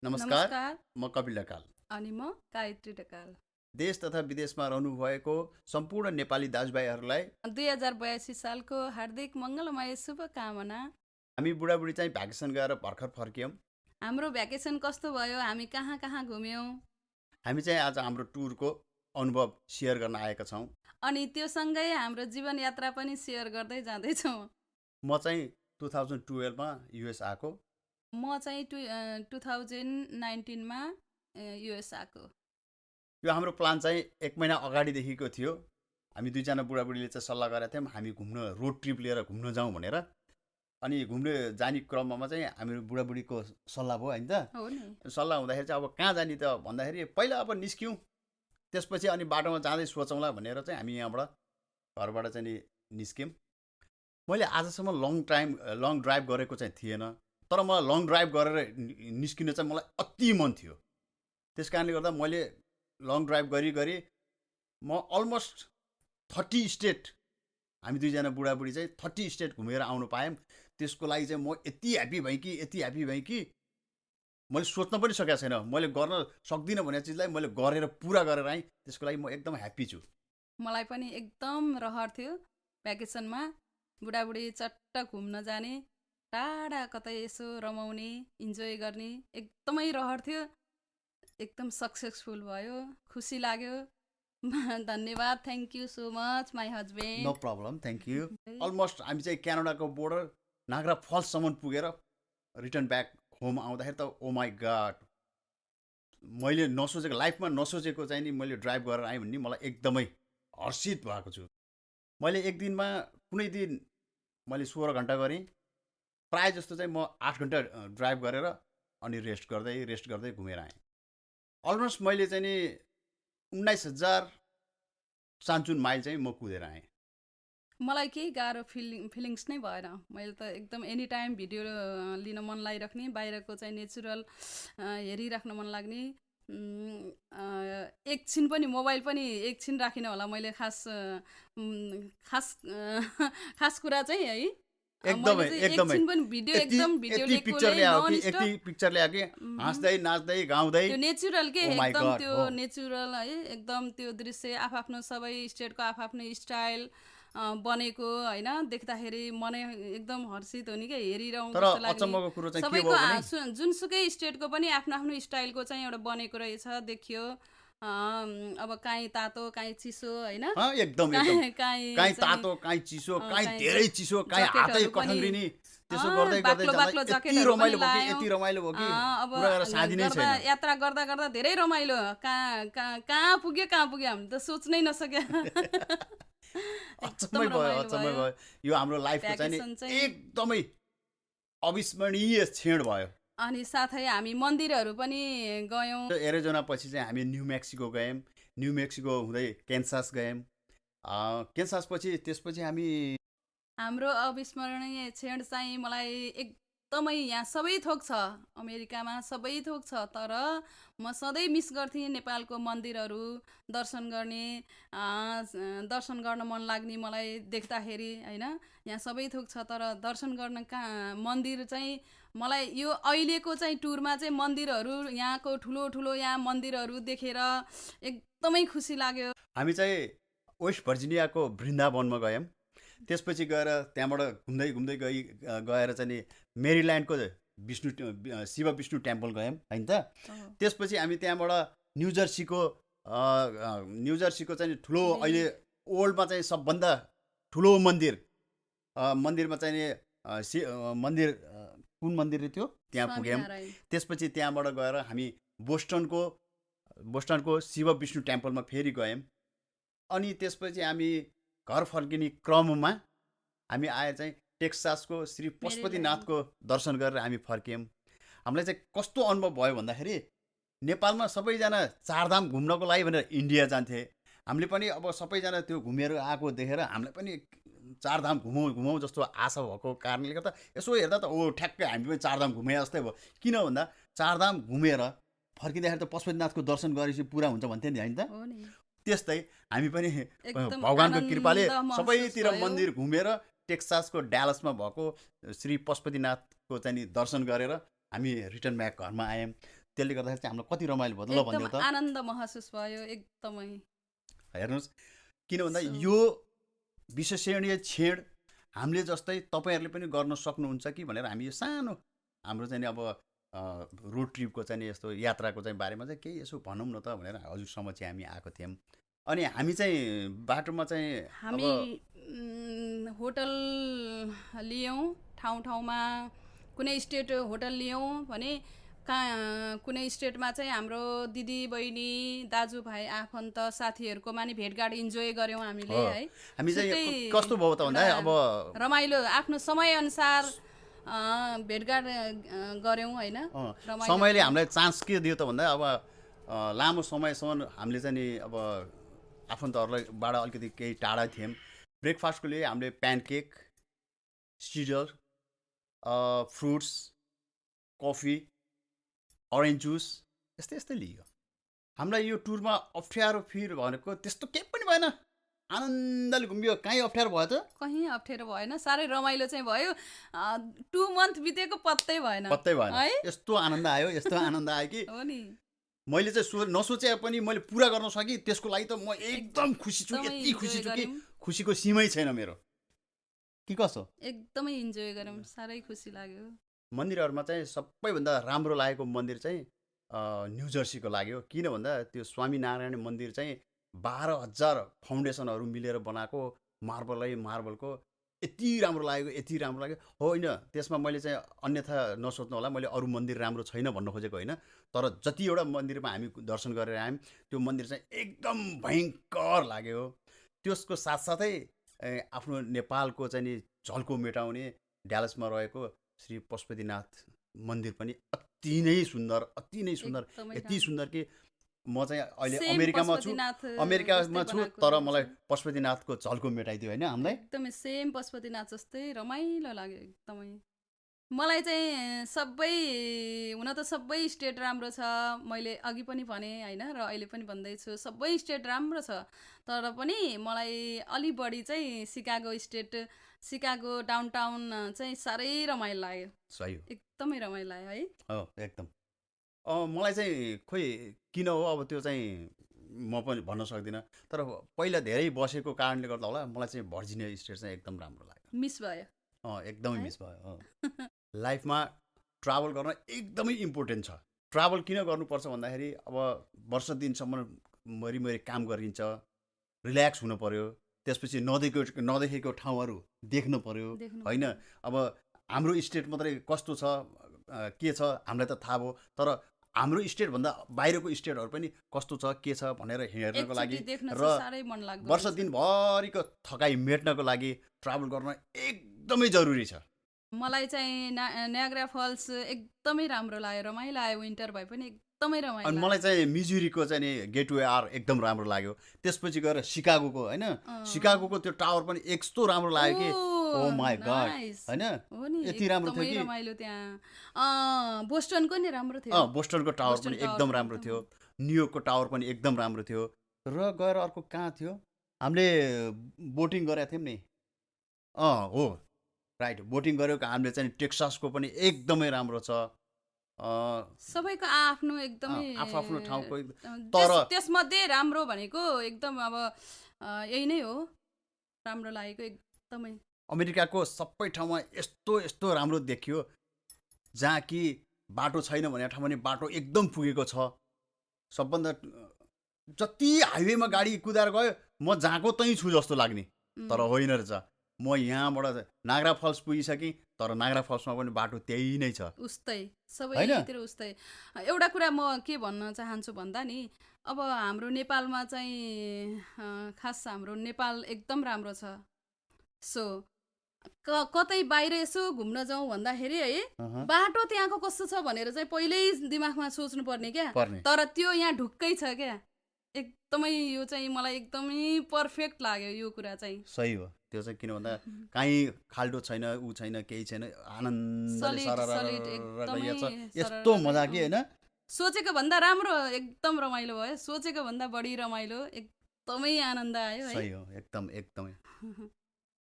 नमस्कार, नमस्कार। म कपिल ढकाल। अनि म गायत्री ढकाल। देश तथा विदेशमा रहनुभएको सम्पूर्ण नेपाली दाजुभाइहरूलाई 2082 सालको हार्दिक मङ्गलमय शुभकामना। हामी बुढाबुढी चाहिँ भ्याकेसन गएर भर्खर फर्क्यौँ। हाम्रो भ्याकेसन कस्तो भयो? हामी कहाँ कहाँ घुम्यौँ? हामी चाहिँ आज हाम्रो टुरको अनुभव सेयर गर्न आएका छौँ। अनि त्यो सँगै हाम्रो जीवन यात्रा पनि सेयर गर्दै जाँदैछौँ। म चाहिँ 2012 मा युएस आएको। म चाहिँ 2019 मा युएस आएको। यो हाम्रो प्लान चाहिँ 1 महिना अगाडिदेखिको थियो। हामी दुईजना बुढाबुढीले चाहिँ सल्लाह गरेका थियौँ हामी घुम्न रोड ट्रिप लिएर घुम्न जाउँ भनेर। अनि घुम्ने जाने क्रममा चाहिँ हाम्रो बुढाबुढीको सल्लाह भयो होइन त। हो नि। सल्लाह हुँदाखेरि चाहिँ अब कहाँ जाने त भन्दाखेरि पहिला अब निस्क्यौँ, त्यसपछि अनि बाटोमा जाँदै सोचौँला भनेर चाहिँ हामी यहाँबाट घरबाट चाहिँ नि निस्क्यौँ। मैले आजसम्म लङ ड्राइभ गरेको चाहिँ थिएन, तर मलाई लङ ड्राइभ गरेर निस्किन चाहिँ मलाई अति मन थियो। त्यस कारणले गर्दा मैले लङ ड्राइभ गरी म अलमोस्ट 30 स्टेट हामी दुईजना बुढाबुढी चाहिँ 30 स्टेट घुमेर आउनु पायौँ। त्यसको लागि चाहिँ म यति ह्याप्पी भएँ कि मैले सोच्न पनि सकेको छैन। मैले गर्न सक्दिनँ भन्ने चिजलाई मैले गरेर पुरा गरेर आएँ। त्यसको लागि म एकदम ह्याप्पी छु। मलाई पनि एकदम रहर थियो भ्याकेसनमा बुढाबुढी चट्ट घुम्न जाने, टाढा कतै यसो रमाउने, इन्जोय गर्ने एकदमै रहर थियो। एकदम सक्सेसफुल भयो, खुसी लाग्यो। धन्यवाद, thank you so much my no husband. Problem, thank you. Almost हामी चाहिँ क्यानाडाको बोर्डर नागरा फल्ससम्म पुगेर रिटर्न ब्याक होम आउँदाखेरि त ओ माई गड, मैले नसोचेको लाइफमा नसोचेको चाहिँ नि मैले ड्राइभ गरेर आएँ भने मलाई एकदमै हर्षित भएको छु। मैले एक दिनमा कुनै दिन मैले 16 घन्टा गरेँ। प्रायः जस्तो चाहिँ म 8 घन्टा ड्राइभ गरेर अनि रेस्ट गर्दै घुमेर आएँ। अलमोस्ट मैले चाहिँ नि 19,000 सान्चुन माइल चाहिँ म कुदेर आएँ। मलाई केही गाह्रो फिलिङ्स नै भएन। मैले त एकदम एनी टाइम भिडियो लिन मन लागिराख्ने, बाहिरको चाहिँ नेचुरल हेरिराख्न मन लाग्ने। एकछिन पनि मोबाइल पनि एकछिन राखिनँ होला मैले। खास कुरा चाहिँ है, मैले चाहिँ एकदमै एकछिन पनि भिडियो एकदम भिडियो लिएकोले नन स्टप पिक्चर ल्यायो कि हाँस्दै नाच्दै गाउँदै त्यो नेचुरल के ओ माई एकदम गड त्यो हो। नेचुरल है, एकदम त्यो दृश्य आफ्नो सबै स्टेटको आफ्नो स्टाइल बनेको होइन, देख्दाखेरि मनै एकदम हर्षित हुने क्या, हेरिरहँ तर जस्तो लाग्ने। अचम्मको कुरो चाहिँ के सबैको भयो भने जुनसुकै स्टेटको पनि आफ्नो स्टाइलको चाहिँ एउटा बनेको रहेछ, देखियो। अब काहीँ तातो काहीँ चिसो होइन, एकदम काहीँ तातो काहीँ चिसो, काहीँ धेरै चिसो, काहीँ हातै कठङ्ग्रिने, त्यसो गर्दै बाक्लो जाँदा यति रमाइलो भयो कि अब पुरा गरेर साधिनै छैन। यात्रा गर्दा गर्दा धेरै रमाइलो। कहाँ पुग्यो हामी त सोच्नै नसक्यो। एकदम अचम्मै रमाइलो भयो। भयो। यो हाम्रो लाइफको चाहिँ भ्याकेसन नि चाहिँ एकदमै अविस्मरणीय क्षण भयो। अनि साथै हामी मन्दिरहरू पनि गयौँ। एरिजोना पछि चाहिँ हामी न्यू मेक्सिको गयौँ। न्यू मेक्सिको हुँदै केन्सास गयौँ। केन्सास पछि त्यसपछि हामी हाम्रो अविस्मरणीय क्षण चाहिँ मलाई एकदमै, यहाँ सबै थोक छ, अमेरिकामा सबै थोक छ, तर म सधैँ मिस गर्थेँ नेपालको मन्दिरहरू दर्शन गर्न मन लाग्ने मलाई देख्दाखेरि होइन। यहाँ सबै थोक छ, तर दर्शन गर्न कहाँ मन्दिर चाहिँ मलाई यो अहिलेको चाहिँ टुरमा चाहिँ मन्दिरहरू, यहाँको ठुलो ठुलो यहाँ मन्दिरहरू देखेर एकदमै खुसी लाग्यो। हामी चाहिँ वेस्ट भर्जिनियाको वृन्दावनमा गयौँ। त्यसपछि गएर त्यहाँबाट घुम्दै गएर चाहिँ नि मेरील्यान्डको शिव विष्णु टेम्पल गयौँ होइन त। त्यसपछि हामी त्यहाँबाट न्युजर्सीको चाहिँ ठुलो अहिले वर्ल्डमा चाहिँ सबभन्दा ठुलो मन्दिरमा चाहिँ नि कुन मन्दिर थियो त्यहाँ पुग्यौँ। त्यसपछि त्यहाँबाट गएर हामी बोस्टनको शिव विष्णु टेम्पलमा फेरि गयौँ। अनि त्यसपछि हामी घर फर्किने क्रममा हामी आएर चाहिँ टेक्सासको श्री पशुपतिनाथको दर्शन गरेर हामी फर्क्यौँ। हामीलाई चाहिँ कस्तो अनुभव भयो भन्दाखेरि नेपालमा सबैजना चारधाम घुम्नको लागि भनेर इन्डिया जान्थे। हामीले पनि अब सबैजना त्यो घुमेर आएको देखेर हामीलाई पनि चारधाम घुमौँ जस्तो आशा भएको कारणले गर्दा यसो हेर्दा त ठ्याक्कै हामी पनि चारधाम घुमे जस्तै भयो। किन भन्दा चारधाम घुमेर फर्किँदाखेरि त पशुपतिनाथको दर्शन गरेपछि पुरा हुन्छ भन्थ्यो नि होइन त। त्यस्तै हामी पनि भगवानको कृपाले सबैतिर मन्दिर घुमेर टेक्सासको डालसमा भएको श्री पशुपतिनाथको चाहिँ नि दर्शन गरेर हामी रिटर्न ब्याक घरमा आयौँ। त्यसले गर्दाखेरि चाहिँ हामीलाई कति रमाइलो भयो ल एकदम भनिदियो त आनन्द महसुस भयो एकदमै। हेर्नुहोस् किन भन्दा So- यो विशेषणीय क्षण हामीले जस्तै तपाईँहरूले पनि गर्न सक्नुहुन्छ कि भनेर हामी यो सानो हाम्रो चाहिँ नि अब रोड ट्रिपको चाहिँ नि यस्तो यात्राको चाहिँ बारेमा चाहिँ केही यसो भनौँ न त भनेर हजुरसम्म चाहिँ हामी आएको थियौँ अनि हामी चाहिँ बाटोमा चाहिँ हामी होटल लियौँ ठाउँ ठाउँमा कुनै स्टेट होटल लियौँ भने कहाँ कुनै स्टेटमा चाहिँ हाम्रो दिदी बहिनी दाजुभाइ आफन्त साथीहरूकोमा नि भेटघाट इन्जोय गऱ्यौँ हामीले हो। है। हामी चाहिँ छुट्टै कस्तो भयो त भन्दा अब रमाइलो आफ्नो समयअनुसार भेटघाट गऱ्यौँ होइन। रमाइलो समयले हामीलाई चान्स के दियो त भन्दा अब लामो समयसम्म हामीले चाहिँ नि अब आफन्तहरूलाईबाट अलिकति केही टाढा थियौँ। ब्रेकफास्टको लिए हामीले pancake cider fruits coffee orange juice यस्तै यस्तै लियो। हामीलाई यो टुरमा अप्ठ्यारो फिर भनेको त्यस्तो केही पनि भएन, आनन्दले घुम्यो। कहीँ अप्ठ्यारो भयो त? कहीँ अप्ठ्यारो भएन, साह्रै रमाइलो चाहिँ भयो। 2 मन्थ बितेको पत्तै भएन पत्तै भएन। है। यस्तो आनन्द आयो यस्तो आनन्द आयो कि हो नि। मैले चाहिँ नसोचे पनि मैले पुरा गर्न सकेँ। त्यसको लागि त म एकदम खुसी छु, एकदमै यति खुसी छु कि इन्जोय खुसीको सीमै छैन मेरो। के कसो? एकदमै इन्जोय गऱ्यौँ, साह्रै खुसी लाग्यो। मन्दिरहरूमा चाहिँ सबैभन्दा राम्रो लागेको मन्दिर चाहिँ न्यू जर्सीको लाग्यो। किन भन्दा त्यो स्वामीनारायण मन्दिर चाहिँ 12,000 फाउन्डेसनहरू मिलेर बनाएको मार्बलको यति राम्रो लाग्यो, यति राम्रो लाग्यो। होइन त्यसमा मैले चाहिँ अन्यथा नसोच्नु होला, मैले अरू मन्दिर राम्रो छैन भन्न खोजेको होइन। तर जतिवटा मन्दिरमा हामी दर्शन गरेर आयौँ त्यो मन्दिर चाहिँ एकदम भयङ्कर लाग्यो। त्यसको साथसाथै आफ्नो नेपालको चाहिँ नि झल्को मेटाउने ड्यालसमा रहेको श्री पशुपतिनाथ मन्दिर पनि अति नै सुन्दर, अति नै सुन्दर, यति सुन्दर कि म चाहिँ अहिले अमेरिकामा छु तर मलाई पशुपतिनाथको झल्को मेटाइदियो होइन हामीलाई। एकदमै सेम पशुपतिनाथ जस्तै रमाइलो लाग्यो एकदमै। मलाई चाहिँ हुन त सबै स्टेट राम्रो छ, मैले अघि पनि भने होइन र अहिले पनि भन्दैछु सबै स्टेट राम्रो छ। तर पनि मलाई अलि बढी चाहिँ सिकागो डाउनटाउन चाहिँ साह्रै रमाइलो लाग्यो। सही हो, एकदमै रमाइलो लाग्यो है। हो एकदम। मलाई चाहिँ खोइ किन हो अब त्यो चाहिँ म पनि भन्न सक्दिनँ, तर पहिला धेरै बसेको कारणले गर्दा होला मलाई चाहिँ भर्जिनिया स्टेट चाहिँ एकदम राम्रो लाग्यो। मिस भयो। एकदमै मिस भयो। लाइफमा ट्राभल गर्न एकदमै इम्पोर्टेन्ट छ। ट्राभल किन गर्नुपर्छ भन्दाखेरि अब वर्ष दिनसम्म मरि काम गरिन्छ, रिल्याक्स हुनु पर्यो, त्यसपछि नदेखेको ठाउँहरू देख्नु पर्यो होइन। अब हाम्रो स्टेट मात्रै कस्तो छ के छ हामीलाई त थाहा भयो, तर हाम्रो स्टेटभन्दा बाहिरको स्टेटहरू पनि कस्तो छ के छ भनेर हेर्नको लागि र वर्ष दिनभरिको थकाइ मेट्नको लागि ट्राभल गर्न एकदमै जरुरी छ। मलाई चाहिँ नायग्रा फल्स एकदमै राम्रो लाग्यो, रमाइलो लाग्यो। विन्टर भए पनि एकदमै रमाइलो। अनि मलाई चाहिँ मिजुरीको चाहिँ नि गेटवे आर एकदम राम्रो लाग्यो। त्यसपछि गएर सिकागोको होइन, सिकागोको त्यो टावर पनि यस्तो राम्रो लाग्यो कि ओ माय गॉड होइन, यति राम्रो थियो कि रमाइलो। त्यहाँ बोस्टनको नि राम्रो थियो। बोस्टनको टावर पनि एकदम राम्रो थियो, न्युयोर्कको टावर पनि एकदम राम्रो थियो। र गएर अर्को कहाँ थियो हामीले बोटिङ गरेका थियौँ नि, हो राइट, बोटिङ गरेको हामीले चाहिँ टेक्सासको पनि एकदमै राम्रो छ। सबैको आफ्नो एकदमै आफ्नो ठाउँको, तर त्यसमध्ये राम्रो भनेको एकदम अब यही नै हो राम्रो लागेको एकदमै। अमेरिकाको सबै ठाउँमा यस्तो राम्रो देखियो, जहाँ कि बाटो छैन भन्ने ठाउँमा नि बाटो एकदम पुगेको छ। सबभन्दा जति हाइवेमा गाडी कुदाएर गयो म जहाँको त्यहीँ छु जस्तो लाग्ने, तर होइन रहेछ। म यहाँबाट नायग्रा फल्स पुगिसकेँ तर नायग्रा फल्समा पनि बाटो त्यही नै छ, उस्तै सबैतिर उस्तै। एउटा कुरा म के भन्न चाहन्छु भन्दा नि, अब हाम्रो नेपालमा चाहिँ खास हाम्रो नेपाल एकदम राम्रो छ। सो कतै बाहिर यसो घुम्न जाउँ भन्दाखेरि है बाटो त्यहाँको कस्तो छ भनेर चाहिँ पहिल्यै दिमागमा सोच्नु पर्ने क्या। तर त्यो यहाँ ढुक्कै छ क्या, एकदमै यो चाहिँ मलाई एकदमै परफेक्ट लाग्यो यो कुरा चाहिँ। सही हो, त्यो चाहिँ किन भन्दा कहीँ खाल्डो छैन, ऊ छैन, केही छैन, आनन्दले यस्तो मजा कि होइन। सोचेको भन्दा राम्रो, एकदम रमाइलो भयो, सोचेको भन्दा बढी रमाइलो, एकदमै आनन्द आयो है। सही हो, एकदमै।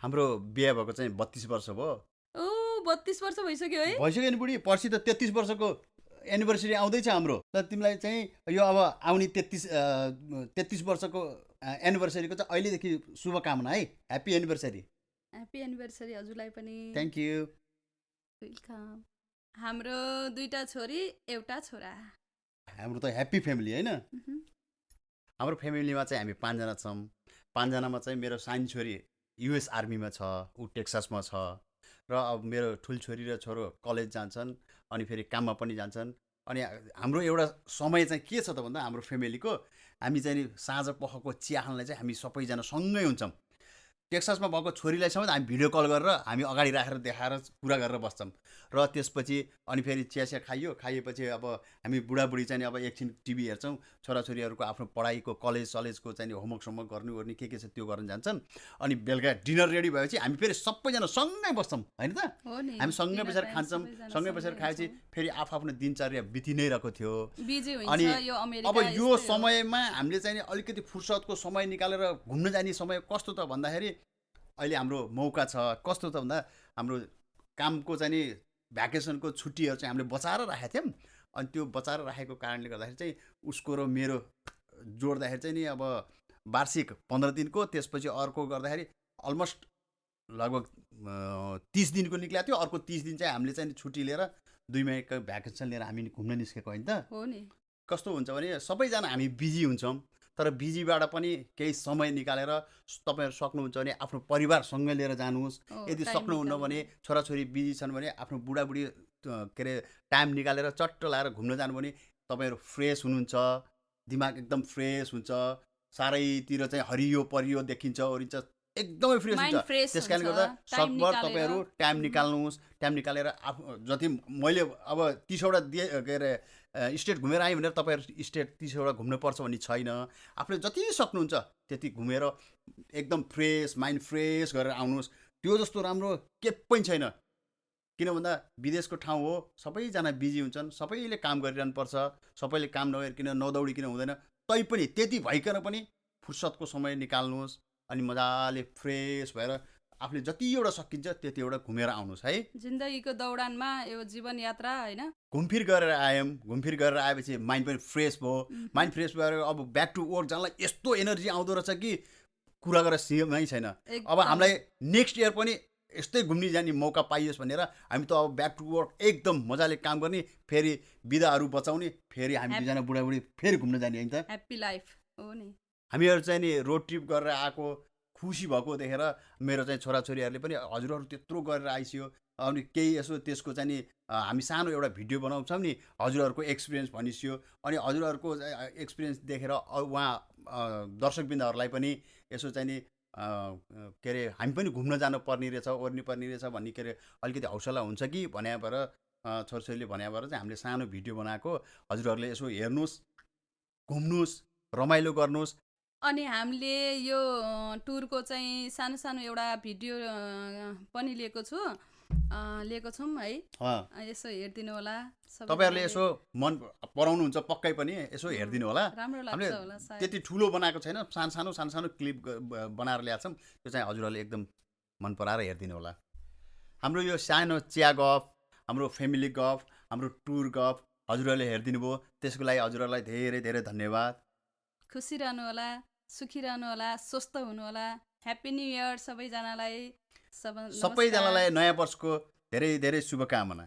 हाम्रो बिहे भएको चाहिँ 32 वर्ष भयो। 32 वर्ष भइसक्यो है। भइसक्यो नि बुढी, पर्सि त 33 वर्षको एनिभर्सरी आउँदैछ हाम्रो, त तिमीलाई चाहिँ यो अब आउने 33 वर्षको एनिभर्सरीको चाहिँ अहिलेदेखि शुभकामना है। Happy anniversary. ह्याप्पी एनिभर्सरी हजुरलाई पनि। Thank you. वेलकम। हाम्रो 2टा छोरी 1टा छोरा। हाम्रो त ह्याप्पी फ्यामिली होइन। हाम्रो फ्यामिलीमा चाहिँ हामी 5 जना छौँ। 5 जनामा चाहिँ मेरो सानो छोरी युएस आर्मीमा छ, ऊ टेक्सासमा छ, र अब मेरो ठुल छोरी र छोरो कलेज जान्छन्, अनि फेरि काममा पनि जान्छन्। अनि हाम्रो एउटा समय चाहिँ के छ त भन्दा हाम्रो फ्यामिलीको हामी चाहिँ नि साँझ पखको चिया खानलाई चाहिँ हामी सबैजना सँगै हुन्छौँ। टेक्सासमा भएको छोरीलाई समेत हामी भिडियो कल गरेर हामी अगाडि राखेर देखाएर कुरा गरेर बस्छौँ। र त्यसपछि अनि फेरि चिया खाइएपछि अब हामी बुढाबुढी चाहिँ अब एकछिन टिभी हेर्छौँ। छोराछोरीहरूको आफ्नो पढाइको कलेजको चाहिँ होमवर्क गर्नु के छ त्यो गर्न जान्छन्। अनि बेलुका डिनर रेडी भएपछि हामी फेरि सबैजना सँगै बस्छौँ होइन त। हामी सँगै बसेर खान्छौँ। सँगै बसेर खाएपछि फेरि आफ्नो दिनचर्या बिति नै रहेको थियो। अनि अब यो समयमा हामीले चाहिँ अलिकति फुर्सदको समय निकालेर घुम्न जाने समय कस्तो त भन्दाखेरि अहिले हाम्रो मौका छ। कस्तो त भन्दा हाम्रो कामको चाहिँ नि भ्याकेसनको छुट्टीहरू चाहिँ हामीले बचाएर राखेका थियौँ। अनि त्यो बचाएर राखेको कारणले गर्दाखेरि चाहिँ उसको र मेरो जोड्दाखेरि चाहिँ नि अब वार्षिक 15 दिनको, त्यसपछि अर्को गर्दाखेरि अलमोस्ट लगभग 30 दिनको निक्लिएको थियो। अर्को 30 दिन चाहिँ हामीले चाहिँ छुट्टी लिएर 2 महिनाको भ्याकेसन लिएर हामी घुम्न निस्केको होइन त। हो नि। कस्तो हुन्छ भने सबैजना हामी बिजी हुन्छौँ, तर बिजीबाट पनि केही समय निकालेर तपाईँहरू सक्नुहुन्छ भने आफ्नो परिवारसँगै लिएर जानुहोस्। यदि सक्नुहुन्न भने छोराछोरी बिजी छन् भने आफ्नो बुढाबुढी के अरे टाइम निकालेर चट्ट लाएर घुम्न जानु भने तपाईँहरू फ्रेस हुनुहुन्छ, दिमाग एकदम फ्रेस हुन्छ, चारैतिर चाहिँ हरियो परियो देखिन्छ ओरिन्छ, एकदमै फ्रेस हुन्छ। त्यस कारणले गर्दा सकभर तपाईँहरू टाइम निकाल्नुहोस्। टाइम निकालेर जति मैले अब 30वटा के अरे स्टेट घुमेर आएँ भनेर तपाईँहरू स्टेट 30वटा घुम्नुपर्छ भन्ने छैन। आफूले जति सक्नुहुन्छ त्यति घुमेर एकदम फ्रेस माइन्ड फ्रेस गरेर आउनुहोस्। त्यो जस्तो राम्रो के पनि छैन। किन भन्दा विदेशको ठाउँ हो, सबैजना बिजी हुन्छन्, सबैले काम गरिरहनु पर्छ, सबैले काम नगरिकन नदौडिकन हुँदैन। तैपनि त्यति भइकन पनि फुर्सदको समय निकाल्नुहोस् अनि मजाले फ्रेस भएर आफूले जतिवटा सकिन्छ त्यतिवटा घुमेर आउनुहोस् है। जिन्दगीको दौडानमा यो जीवन यात्रा होइन, घुमफिर गरेर आयौँ। घुमफिर गरेर आएपछि माइन्ड पनि फ्रेस भयो। माइन्ड फ्रेस भएर अब ब्याक टु वर्क जानलाई यस्तो एनर्जी आउँदो रहेछ कि कुरा गरेर सीमै छैन। अब हामीलाई नेक्स्ट इयर पनि यस्तै घुम्ने जाने मौका पाइयोस् भनेर हामी त अब ब्याक टु वर्क एकदम मजाले काम गर्ने, फेरि बिदाहरू बचाउने, फेरि हामी दुईजना बुढाबुढी फेरि घुम्न जाने होइन त। ह्याप्पी लाइफ हो नि। हामीहरू चाहिँ नि रोड ट्रिप गरेर आएको खुसी भएको देखेर मेरो चाहिँ छोराछोरीहरूले पनि हजुरहरू त्यत्रो गरेर आइसियो, अनि केही यसो त्यसको चाहिँ नि हामी सानो एउटा भिडियो बनाउँछौँ नि, हजुरहरूको एक्सपिरियन्स भनिसियो। अनि हजुरहरूको एक्सपिरियन्स देखेर उहाँ दर्शकबिन्दहरूलाई पनि यसो चाहिँ नि के अरे हामी पनि घुम्न जानु पर्ने रहेछ, ओर्नु पर्ने रहेछ भन्ने के अरे अलिकति हौसला हुन्छ कि भन्या भएर छोरछोरीले भन्या भएर चाहिँ हामीले सानो भिडियो बनाएको। हजुरहरूले यसो हेर्नुहोस्, घुम्नुहोस्, रमाइलो गर्नुहोस्। अनि हामीले यो टुरको चाहिँ सानो सानो एउटा भिडियो पनि लिएको छौँ है। यसो हेरिदिनु होला। तपाईँहरूले यसो मन पराउनुहुन्छ पक्कै पनि यसो हेरिदिनु होला। राम्रो लाग्छ होला सायद। त्यति ठुलो बनाएको छैन, सानो क्लिप बनाएर ल्याएको छौँ। त्यो चाहिँ हजुरहरूले एकदम मन पराएर हेरिदिनु होला। हाम्रो यो सानो चिया गफ, हाम्रो फ्यामिली गफ, हाम्रो टुर गफ हजुरहरूले हेरिदिनु भयो, त्यसको लागि हजुरहरूलाई धेरै धेरै धन्यवाद। खुसी रहनु होला, सुखी रहनु होला, स्वस्थ हुनु होला। ह्याप्पी न्यू इयर सबैजनालाई। सबैजनालाई नयाँ वर्षको धेरै धेरै शुभकामना।